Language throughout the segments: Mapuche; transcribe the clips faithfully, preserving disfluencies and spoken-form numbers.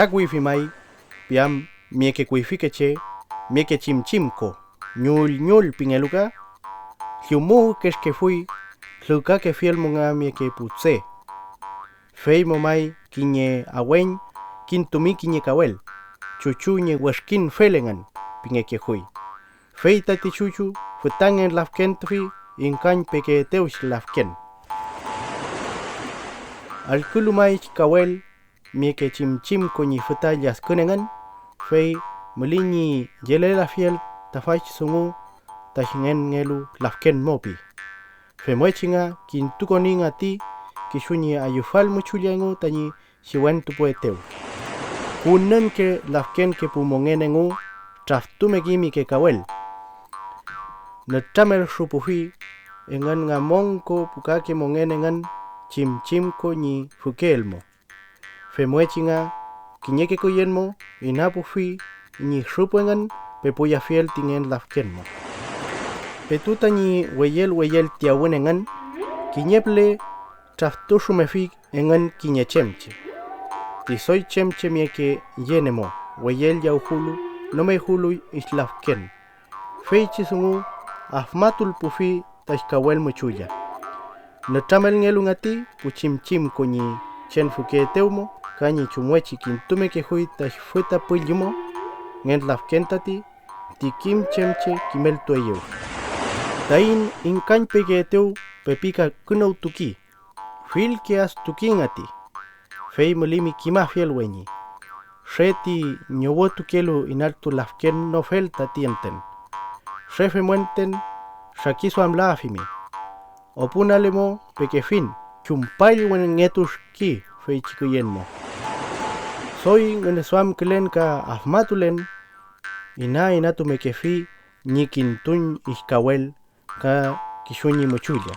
Fütra kuyfi may, piam mieke kuyfike che, mieke chimchimko, ñullñull pingelu ka, llumuwkeskefuy llükakefiel mu nga mieke pu tse. Fey mo may kiñe aweñ kintumi kiñe kawel, chuchu ñi weskin fel engün pingekefuy. Fey tati chuchu fütangen lafkentufi, ingkañpekeetewchi lafken. Allkülu may kawel, mieke chimchimko ñi füta lladkün engün, fey müley ñi yelelafiel tüfachi dungu ta ngenngelu lafken mo pi. Femngechi nga kintukoni nga ti kisu ñi ayüfal müchulla engu tañi chiwentupuetew. Künanke lafkenke pu mongen engu traftumekimi ke kawel. Nütramelxupufi engün nga monko pu kake mongen engün chimchimko ñi fükeel mo. Femngechi nga kiñeke küyen mo inapufi ñi xüpu engün pepuyafiel ti ngen lafken mo. Petu tañi weyel weyeltiyawün engün, kiñe püle traftuxumefi engün kiñe chemche. Ti doy chemche mieke yene mo weyel yawfulu nomefulu lafken. Feychi dungu afmatulpufi ta kawel müchulla. Nütramelngelu nga ti pu chimchimko ñi chenfükeetew mo ka ñi chumngechi kintumekefuy ta füta püllü mo, ngen lafken tati, ti kim chemche kimeltueyew. Taiñ ingkañpekeetew pepi kakünuwtuki, fillke astuki nga ti, fey mülimi kimafiel weñi. Re ti ñowotukelu inaltu lafken nofel tati enten. Re femwenten rakiduamlaafimi. Opunale mo pekefin, chumpall wenngetuxki feychi küyen mo. Doy ngüneduamkülen ka afmatulen, ina-inatumekefi ñi kintuñ iskawel ka kisu ñi müchulla,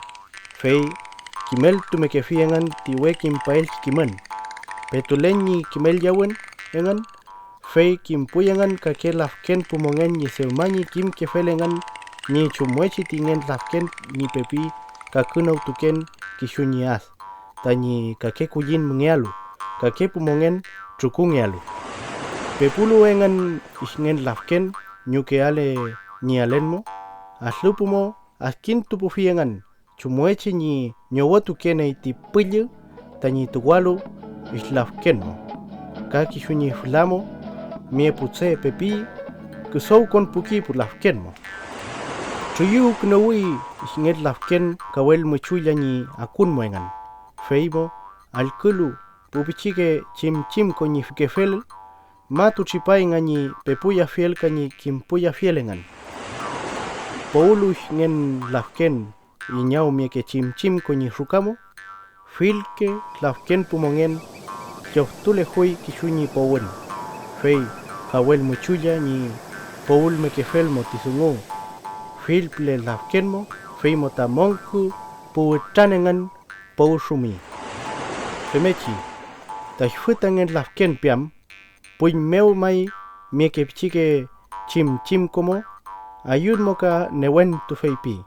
fey kimeltumekefi engün ti we kimpaelchi kimün. Petulen ñi kimelliyawün engün, fey kimpuy engün kake lafken pu mongen ñi dewma ñi kimkefel engün ñi chumngechi ti ngen lafken ñi pepi kakünuwtuken kisu ñi ad tañi kake kulliñ müngealu, kake pu mongen trukungealu. Pepulu engün ngen lafken ñukeale ñi alen mo, alüpu mo adkintupufi engün chumngechi ñi ñowotukeney ti püllü tañi tuwalu lafken mo, ka kisu ñi füla mo, mie pu tse pepi küdawkonpuki pu lafken mo. Truyuwkünuwi ngen lafken kawel müchulla ñi akun mo engün, fey mo allkülu pu pichike chimchimko ñi fükefel, matu tripay nga ñi pepuyafiel ka ñi kimpuyafiel engün. Powlu ngen lafken iñaw mieke chimchimko ñi ruka mo, fillke lafken pu mongen llowtulefuy kisu ñi powün, fey kawel müchulla ñi powülmekefel mo ti dungu, fill püle lafken mo, fey mo ta monku pu wütran engün powüdunguy. Femngechi, ta fütangen lafken piam, puñ mew may mieke pichike chimchimko mo, ayün mo ka newentu feypi.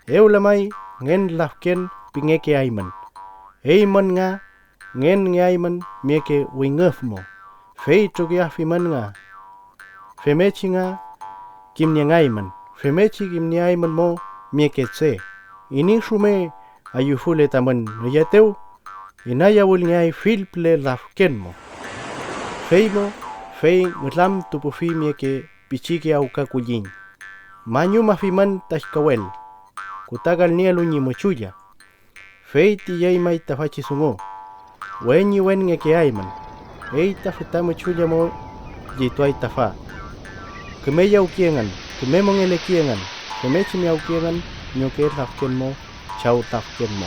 Ewla may ngen lafken pingekeaymün. Eymün nga ngenngeaymün mieke wingüf mo, fey trokiafimün nga. Femngechi nga kimniengaymün, femngechi kimnieaymün mo mieke tse, iney rume ayüfule tamün nüyeetew, inayawülngeay fill püle lafken mo. Fey mo, fey ngülamtupufi mieke pichike awka kulliñ. Mañumafimün ta kawel, kutakalnielu ñi müchulla. Fey tiyey may tüfachi dungu, we ñi wenngekeaymün, ey ta füta müchulla mo llituay ta fa. Küme yawki engün, küme mongeleki engün, femngechi miyawki engün ñuke lafken mo, chaw lafken mo.